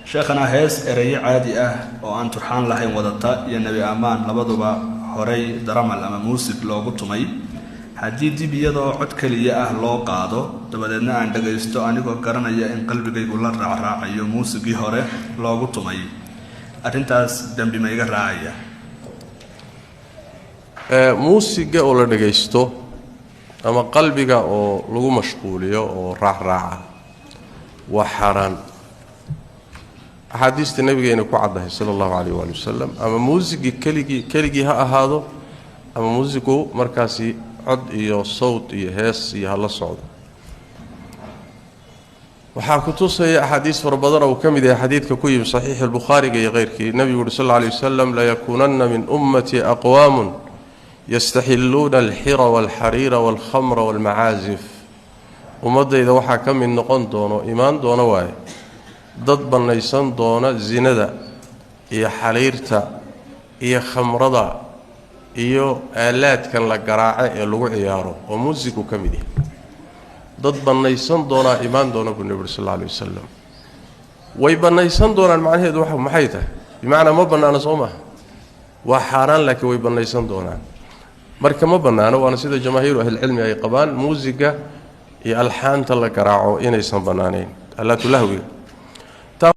Sheekhana, hees ereyo caadi ah oo aan turxaan lahayn wadata iyo Nebi ammaan labaduba horay daramal ama muusig loogu tumay, haddii dib iyadoo cod keliya ah loo qaado, dabadeedna aan dhagaysto anigoo garanaya in qalbigaygu la raacraacayo muusigii hore loogu tumay, arrintaas dembi ma iga raacaya? Muusiga oo la dhagaysto ama qalbiga oo lagu mashquuliyo oo raacraaca waa xaaraan. Axaadiista nabigeena ku caddahay sala allahu calayh waali wasalam. Ama muusigii keligii keligii ha ahaado, ama muusigu markaasi cod iyo sawd iyo hees iyo hala socdo. Waxaa ku tusaya axaadiis fara badan oo uu ka mid yahay xadiidka ku yimi saxiixi albukhaariga iyo keyrkii. Nebigu uhi sal alla alay wasalam: "Layakuunanna min ummatii aqwaamun yastaxilluuna alxira walxariira walkhamra walmacaazif." Ummaddayda waxaa ka mid noqon doono, imaan doono waaye, dad bannaysan doona zinada iyo xariirta iyo khamrada iyo aalaadkan la garaaco ee lagu ciyaaro, oo muusigu ka mid yahay. Dad bannaysan doonaa imaan doona, buu nebi uri sal alla alay wasalam. Way bannaysan doonaan macnaheedu wa maxay tahay? Bimacnaa ma bannaano, soo maha? Waa xaaraan, laakiin way bannaysan doonaan. Marka ma bannaano, waana sida jamaahiiru ahlilcilmi ay qabaan, muusiga iyo alxaanta la garaaco inaysan bannaanayn, alaatulahwiga.